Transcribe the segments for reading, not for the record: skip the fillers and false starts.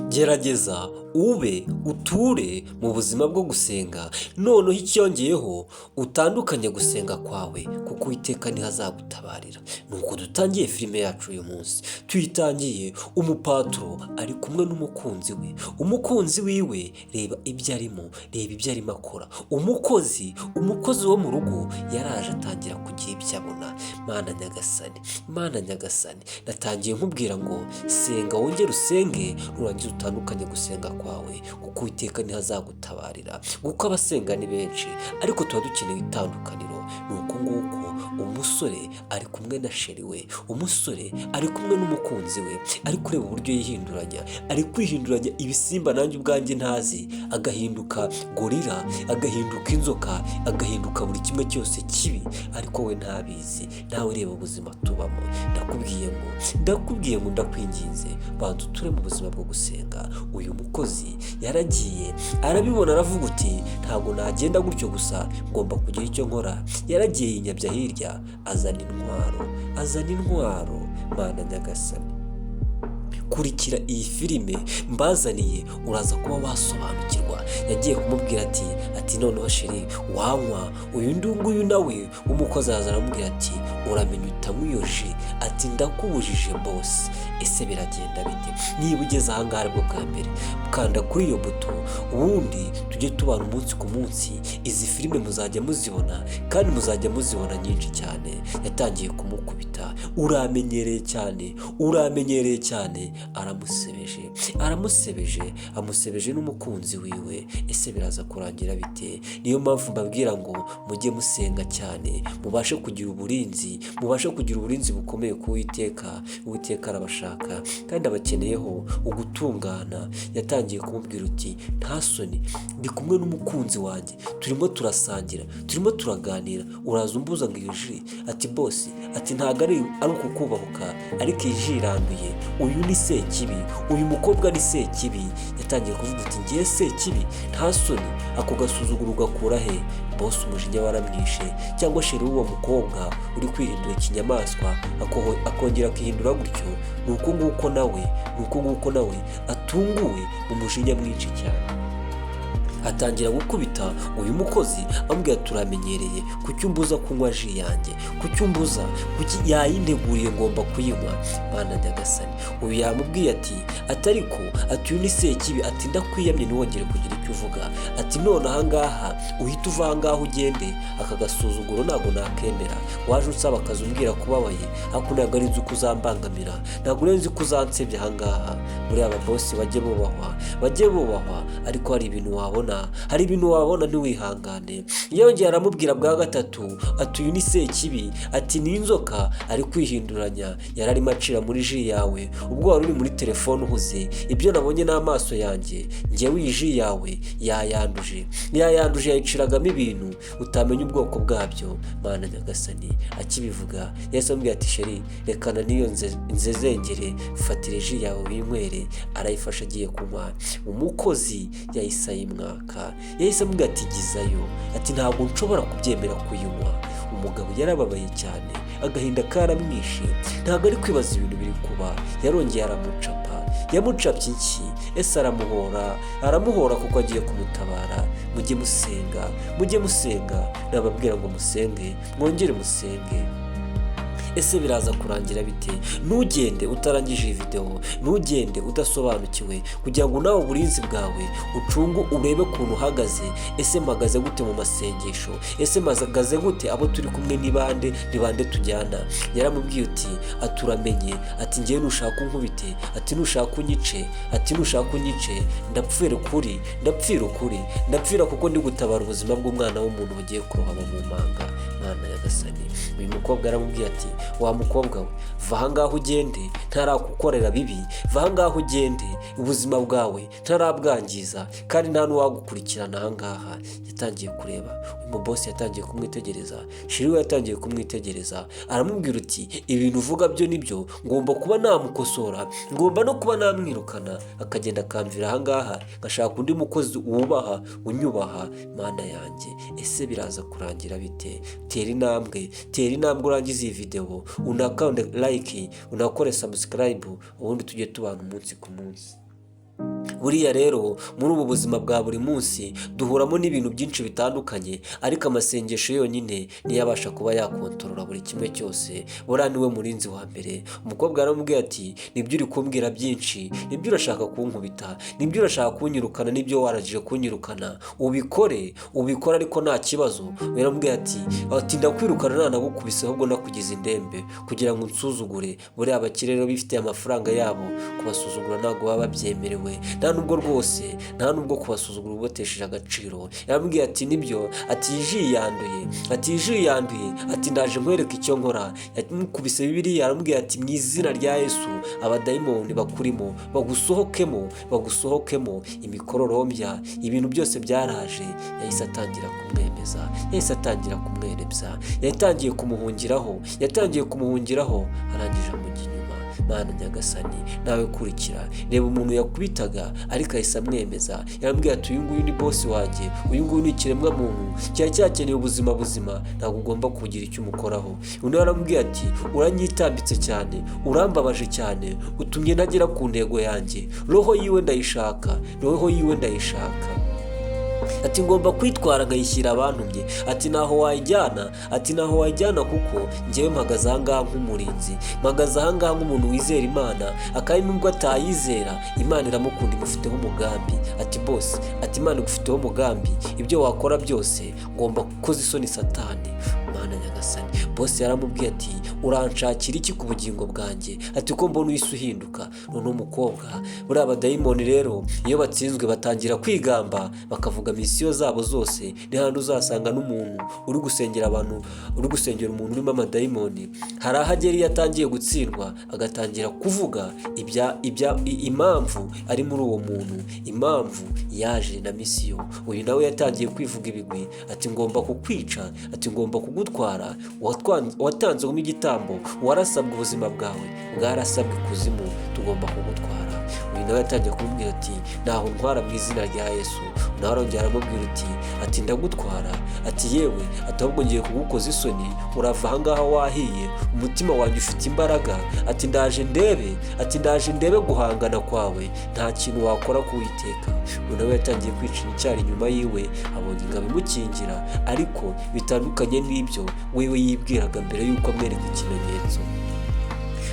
Gerageza ube uture mu buzima bwo gusenga, noneho icyongeyeho utandukanye gusenga kwawe, kuko Uwiteka niho azagutabarira. Nuko dutangiye filime yacu uyu munsi, tuyitangiye umupaturo ari kumwe n'umukunzi we. Umukunzi wiwe, reba ibyo arimo, reba ibyo arimo akora. Umukozi wo mu rugo yaraje atangira kugira ibyo abona. Mana nyagasani, Mana nyagasani, natangiye nkubwira ngo senga, wongere usenge, nurangiza utandukanye gusenga kwawe, kuko Uwiteka niho azagutabarira. Kuko abasenga ni benshi, ariko tuba dukeneye itandukaniro. Ni uko nguko umusore ari kumwe na chéri we, umusore ari kumwe n'umukunzi we, ari kureba uburyo yihinduranya, ari kwihinduranya ibisimba nanjye ubwanjye ntazi, agahinduka gorilla, agahinduka inzoka, agahinduka buri kimwe cyose kibi, ariko we ntabizi. Nawe reba ubuzima tubamo. Ndakubwiye ngo ndakwinginze, banza uture mu buzima bwo gusenga. Uyu mukozi yaragiye arabibona, aravuga uti: "Ntabwo nagenda gutyo gusa, ngomba kugira icyo nkora." Yaragiye yinyabya hirya, azana intwaro, azana intwaro. Mana nyagasani, kurikira iyi filime mbazaniye, uraza kuba wasobanukirwa. Yagiye kumubwira ati: "Noneho chéri, wanywa uyu nguyu?" Nawe w'umukozi araza aramubwira ati: "Uramenya utanywa iyo jus." Ati: "Ndakubujije, boss." Ese biragenda bite? Niba ugeze ahangaha aribwo bwa mbere, kanda kuri iyo buto, ubundi tujye tubana umunsi ku munsi. Izi filime muzajya muzibona, kandi muzajya muzibona nyinshi cyane. Yatangiye kumukubita: "Uramenyereye cyane, uramenyereye cyane." Aramusebeje, aramusebeje, amusebeje n'umukunzi wiwe. Ese biraza kurangira bite? Niyo mpamvu mbabwira ngo mujye musenga cyane, mubashe kugira uburinzi, mubashe kugira uburinzi bukomeye ku Uwiteka. Uwiteka arabashaka kandi abakeneyeho ugutungana. Yatangiye kumubwira uti: "Nta soni, ndi kumwe n'umukunzi wanjye, turimo turasangira, turimo turaganira, uraza umbuza ngo iyo jus?" Ati: "Boss," ati, "ntabwo ari ukukubahuka, ariko iyi jus iranduye. Uyu ni sekibi, uyu mukobwa ni sekibi." Yatangiye kuvuga uti: "Ngiye sekibi, nta soni, ako gasuzuguro ugakura he?" Boss umujinya waramwishe, cyangwa chéri w'uwo mukobwa uri kwihindura ikinyamaswa, akongera akihindura gutyo. Ni uko nguko nawe atunguwe mu mujinya mwinshi cyane, atangira gukubita uyu mukozi, amubwira: "Turamenyereye, kuki umbuza kunywa jus yanjye? Kuki umbuza? Kuki yayinteguriye? Ngomba kuyinywa." Mana nyagasani, uyu yamubwiye ati atariko, ati: "Uyu ni sekibi." Ati: "Ndakwiyamye, ntiwongere kugira icyo uvuga." Ati: "None ahangaha uhita uva ahangaha ugende, aka gasuzuguro ntabwo nakemera. Waje unsaba akazi umbwira kubabaye, ariko ntabwo ari nzi ko uzambangamira, ntabwo nari nzi ko uzansebya ahangaha." Muri aba boss bajye bubahwa, bajye bubahwa, ariko hari ibintu wabona, hari ibintu wabona ntiwihangane. Yongeye aramubwira bwa gatatu ati: "Uyu ni sekibi," ati: "ni inzoka, ari kwihinduranya, yari arimo acira muri jus yawe ubwo wari uri muri telefone uhuze. Ibyo nabonye n'amaso yanjye ngewe, iyi jus yawe yayanduje, yayanduje, yayiciragamo ibintu utamenya ubwoko bwabyo." Mana nyagasani, akibivuga yahise amubwira ati: "Chéri, rekana n'iyo nzezengere, fatira jus yawe winywere." Arayifashe agiye kunywa, umukozi yahise ayimwaka, yahise amubwira ati: "Gizayo." Ati: "Ntabwo nshobora kubyemera kuyinywa." Umugabo yarababaye cyane, agahinda karamwishe, ntabwo ari kwibaza ibintu biri kuba. Yarongeye aramucapa. Yamucapye iki? Ese aramuhora? Aramuhora kuko agiye kumutabara. Mujye musenga, mujye musenga, nababwira ngo musenge, mwongere musenge. Ese biraza kurangira bite? Ntugende utarangije iyi videwo, ntugende udasobanukiwe, kugira ngo nawe uburinzi bwawe ucunge, urebe ukuntu uhagaze. Ese mpagaze gute mu masengesho? Ese mpagaze gute? Abo turi kumwe ni bande? Ni bande tujyana? Yaramubwiye uti aturamenye, ati: "Ngewe nushaka unkubite," ati, "nushaka unyice," ati, "nushaka unyice, ndapfira ukuri, ndapfira ukuri, ndapfira kuko ndi gutabara ubuzima bw'umwana w'umuntu bugiye kurohama mu manga." Mwana nyagasani, uyu mukobwa aramubwiye ati: "Wa mukobwa we, va ahangaha ugende ntarakukorera bibi, va ahangaha ugende ubuzima bwawe ntarabwangiza, kandi nta n'uwagukurikirana ahangaha." Yatangiye kureba uyu muboss, yatangiye kumwitegereza, chéri we yatangiye kumwitegereza, aramubwira uti: "Ibintu uvuga byo nibyo, ngomba kuba namukosora, ngomba no kuba namwirukana akagenda akamvira ahangaha, ngashaka undi mukozi wubaha, unyubaha." Mana yanjye, ese biraza kurangira bite? Tera intambwe, tera intambwe urangize iyi videwo, unakande like, unakore subscribe, ubundi tujye tubana umunsi ku munsi. Buriya rero muri ubu buzima bwa buri munsi duhuramo n'ibintu byinshi bitandukanye, ariko amasengesho yonyine niyo abasha kuba yakontorora buri kimwe cyose. Buriya niwe murinzi wa mbere. Umukobwa yaramubwiye ati: "Nibyo, uri kumbwira byinshi, nibyo urashaka kunkubita, nibyo urashaka kunyirukana, nibyo warangije kunyirukana, ubikore, ubikore, ariko nta kibazo." Yaramubwiye ati: "Ndakwirukana nanagukubise, ahubwo nakugize indembe kugira ngo unsuzugure." Buriya abakire rero bifitiye amafaranga yabo, kubasuzugura ntabwo baba babyemerewe, nta nubwo rwose, nta nubwo kubasuzugura ubatesheje agaciro. Yaramubwiye ati: "Nibyo," ati, "iyi jus yanduye," ati, "iyi jus yanduye," ati, "ndaje nkwereke icyo nkora." Yamukubise Bibiliya, aramubwira ati: "Mu izina rya Yesu, abadayimoni bakurimo bagusohokemo, bagusohokemo." Imikororombya, ibintu byose byaraje. Yahise atangira kumwemeza, yahise atangira kumwerebya, yatangiye kumuhungiraho, yatangiye kumuhungiraho, arangije amujya inyuma. Mana nyagasani, nawe kurikira, reba umuntu yakubitaga, ariko ahise amwemeza. Yaramubwiye ati: "Uyu nguyu ni boss wanjye, uyu nguyu ni ikiremwa muntu cyari cyakeneye ubuzima buzima, ntabwo ugomba kugira icyo umukoraho." Undi aramubwiye ati: "Uranyitambitse cyane, urambabaje cyane, utumye ntagera ku ntego yanjye, roho yiwe ndayishaka, roho yiwe ndayishaka," ati, "ngomba kwitwara nkayishyira abantumye." Ati: "Ntaho wayijyana," ati, "ntaho wayijyana, kuko ngewe mpagaze ahangaha nk'umurinzi, mpagaze ahangaha nk'umuntu wizera Imana, akandi nubwo atayizera, Imana iramukunda, imufiteho umugambi." Ati: "Boss," ati, "Imana igufiteho umugambi, ibyo wakora byose ngomba gukoza isoni Satani." Mana nyagasani! Boss yaramubwiye ati: "Uranshakira iki ku bugingo bwanjye?" Ati: "Ko mbona uhise uhinduka?" Noneho umukobwa, buriya abadayimoni rero iyo batsinzwe batangira kwigamba, bakavuga mission zabo zose. Ni handi uzasanga n'umuntu uri gusengera abantu, uri gusengera umuntu urimo amadayimoni, hari aho agera iyo atangiye gutsindwa agatangira kuvuga ibya impamvu ari muri uwo muntu, impamvu yaje na mission. Uyu nawe yatangiye kwivuga ibigwi, ati: "Ngomba kukwica," ati, "ngomba kugutwara, watanzwemo igitambo, warasabwe, ubuzima bwawe bwarasabwe ikuzimu, tugomba kugutwara." Uyu nawe yatangiye kumubwira ati: "Ntaho ntwara, mu izina rya Yesu." Nawe arongera aramubwira ati: "Ndagutwara," ati, "yewe," ati, "ahubwo ngiye kugukoza isoni, urava ahangaha wahiye, umutima wanjye ufite imbaraga," ati, "ndaje ndebe," ati, "ndaje ndebe guhangana kwawe, nta kintu wakora ku Uwiteka." Uyu nawe yatangiye kwicira icyari inyuma yiwe, abonye ingabo imukingira, ariko bitandukanye n'ibyo wewe yibwiraga mbere y'uko amwereka ikimenyetso.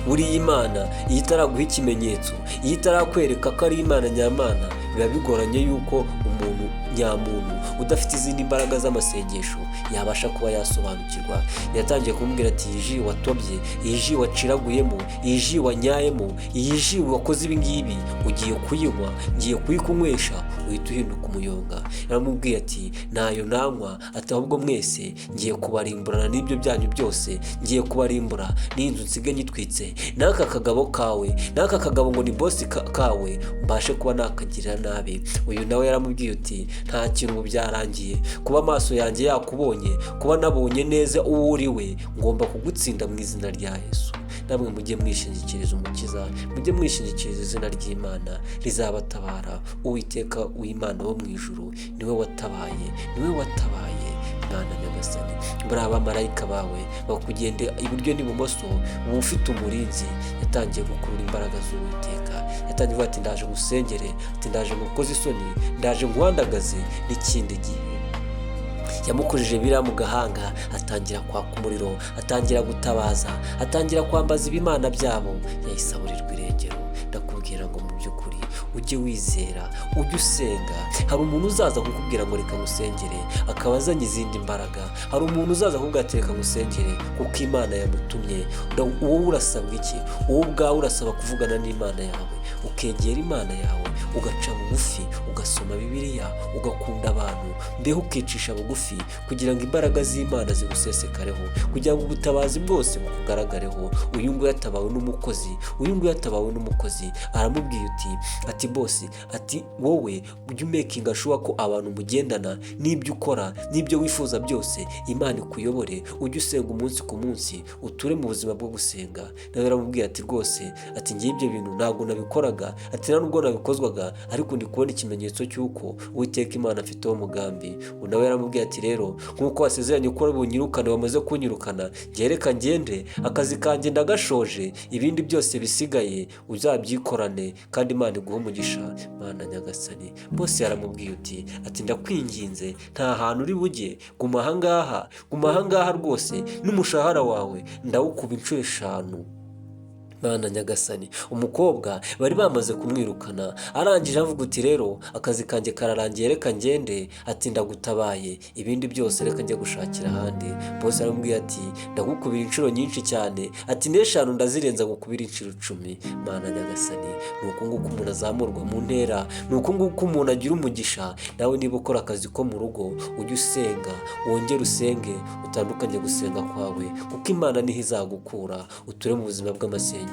Buriya Imana iyo itaraguha ikimenyetso, iyo itarakwereka ko ari Imana nyamana, biba bigoranye yuko umuntu nyamuntu udafite izindi mbaraga z'amasengesho yabasha kuba yasobanukirwa. Yatangiye kumubwira ati: "Iyi jus watobye, iyi jus waciraguyemo, iyi jus wanyayemo, iyi jus wakoze ibi ngibi, ugiye kuyinywa, ngiye kuyikunywesha uhita uhinduka umuyonga." Yaramubwiye ati: "Ntayo nanywa," ati, "ahubwo mwese ngiye kubarimburana n'ibyo byanyu byose, ngiye kubarimbura n'inzu nsige nyitwitse, n'aka kagabo kawe, n'aka kagabo ngo ni boss kawe, mbashe kuba nakagirira nabi." Uyu nawe yaramubwiye uti: "Nta kintu, ubu byarangiye, kuba amaso yanjye yakubonye, kuba nabonye neza uwo uri we, ngomba kugutsinda mu izina rya Yesu." Namwe mujye mwishingikiriza Umukiza, mujye mwishingikiriza izina ry'Imana, rizabatabara. Uwiteka w'Imana wo mu ijuru niwe watabaye, niwe watabaye. Mwana nyagasani, buriya abamarayika bawe bakugenda iburyo n'ibumoso, uba ufite umurinzi. Yatangiye gukurura imbaraga z'Uwiteka, yatangiye kuvuga ati: "Ndaje ngusengere," ati, "ndaje ngukoze isoni, ndaje nkwandagaze." N'ikindi gihe yamukojeje biriya mu gahanga, atangira kwaka umuriro, atangira gutabaza, atangira kwambaza ibimana byabo, yahise aburirwa irengero. Ndakubwira ngo mu by'ukuri ujye wizera, ujye usenga. Hari umuntu uzaza kukubwira ngo: "Reka ngusengere," akaba azanye izindi mbaraga. Hari umuntu uzaza kukubwira ati: "Reka ngusengere," kuko Imana yamutumye. Wowe urasabwa iki? Wowe ubwawe urasaba kuvugana n'Imana yawe, ukegera Imana yawe, ugaca bugufi, ugasoma Bibiliya, ugakunda abantu, mbeho ukicisha bugufi kugira ngo imbaraga z'Imana zigusesekareho, kugira ngo ubutabazi bwose bukugaragareho. Uyu nguyu yatabawe n'umukozi, uyu nguyu yatabawe n'umukozi. Aramubwiye uti, ati: "Boss," ati, "wowe ujye umakinga sure ko abantu mugendana n'ibyo ukora n'ibyo wifuza byose, Imana ikuyobore, ujye usenga umunsi ku munsi, uture mu buzima bwo gusenga." Nawe aramubwiye ati: "Rwose," ati, "ngiye ibyo bintu ntabwo nabikoraga." Nabikoraga, ati nta nubwo nabikozwaga, ariko ndi kubona ikimenyetso cy'uko Uwiteka Imana afiteho umugambi. Ubu nawe yaramubwiye ati: "Rero nk'uko wasezeranye ko bunyirukane, wamaze kunyirukana, njye reka ngende, akazi kanjye ndagashoje, ibindi byose bisigaye uzabyikorane kandi Imana iguhe umugisha." Mana nyagasani! Bose yaramubwiye uti ati: "Ndakwinginze, nta hantu uri bujye, guma ahangaha, guma ahangaha rwose, n'umushahara wawe ndawukuba inshuro 5." Mana nyagasani! Umukobwa bari bamaze kumwirukana, arangije avuga uti: "Rero akazi kanjye kararangiye, reka ngende." Ati: "Ndagutabaye, ibindi byose reka njye gushakira ahandi." Bose aramubwiye ati: "Ndagukubira inshuro nyinshi cyane." Ati: "N'eshanu ndazirenza, gukubira inshuro 10." Mana nyagasani! Ni uku nguku umuntu azamurwa mu ntera, ni uku nguku umuntu agira umugisha. Nawe niba ukora akazi ko mu rugo, ujye usenga, wongere usenge, utandukanye gusenga kwawe, kuko Imana niho izagukura. Uture mu buzima bw'amasengesho.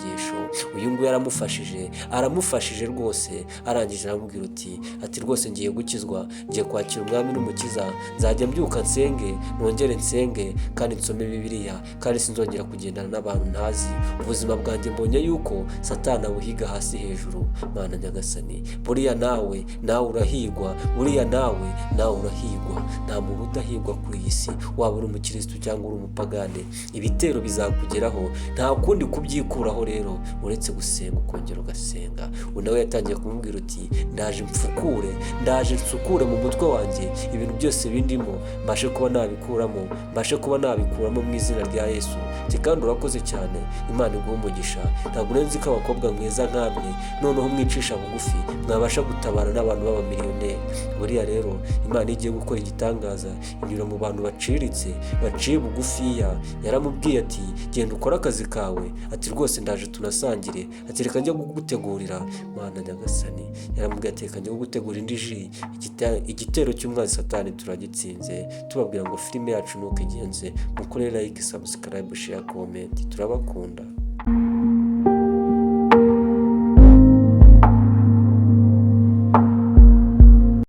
Uyu nguyu yaramufashije, aramufashije rwose. Arangije aramubwira uti ati: "Rwose ngiye gukizwa, ngiye kwakira Umwami n'Umukiza, nzajya mbyuka nsenge, nongere nsenge kandi nsome Bibiliya, kandi sinzongera kugendana n'abantu ntazi. Ubuzima bwanjye mbonye yuko Satani abuhiga hasi hejuru." Mana nyagasani! Buriya nawe urahigwa, buriya nawe urahigwa. Nta muntu udahigwa kuri iyi si, waba uri umukirisitu cyangwa uri umupagane, ibitero bizakugeraho. Nta kundi kubyikuraho rero uretse gusenga, ukongera ugasenga. Ubu nawe yatangiye kumubwira uti: "Ndaje mfukure, ndaje nsukure mu mutwe wanjye, ibintu byose bindimo mbashe kuba nabikuramo, mbashe kuba nabikuramo mu izina rya Yesu." Ati: "Kandi urakoze cyane, Imana iguhe umugisha. Ntabwo nzi ko abakobwa mwiza nkamwe noneho mwicisha bugufi mwabasha gutabara n'abantu b'abamiliyoneri." Buriya rero Imana iyo igiye gukora igitangaza inyura mu bantu baciriritse, baciye bugufiya. Yaramubwiye ati: "Genda ukore akazi kawe." Ati: "Rwose ndaje tunasangire." Ati: "Reka njya kugutegurira." Mana nyagasani! Yaramubwiye ati: "Reka njya kugutegura indi jus." Igitero cy'umwanzi Satani turagitsinze. Tubabwira ngo filime yacu nuko igenze. Mukore like, subscribe, share, comment. Turabakunda.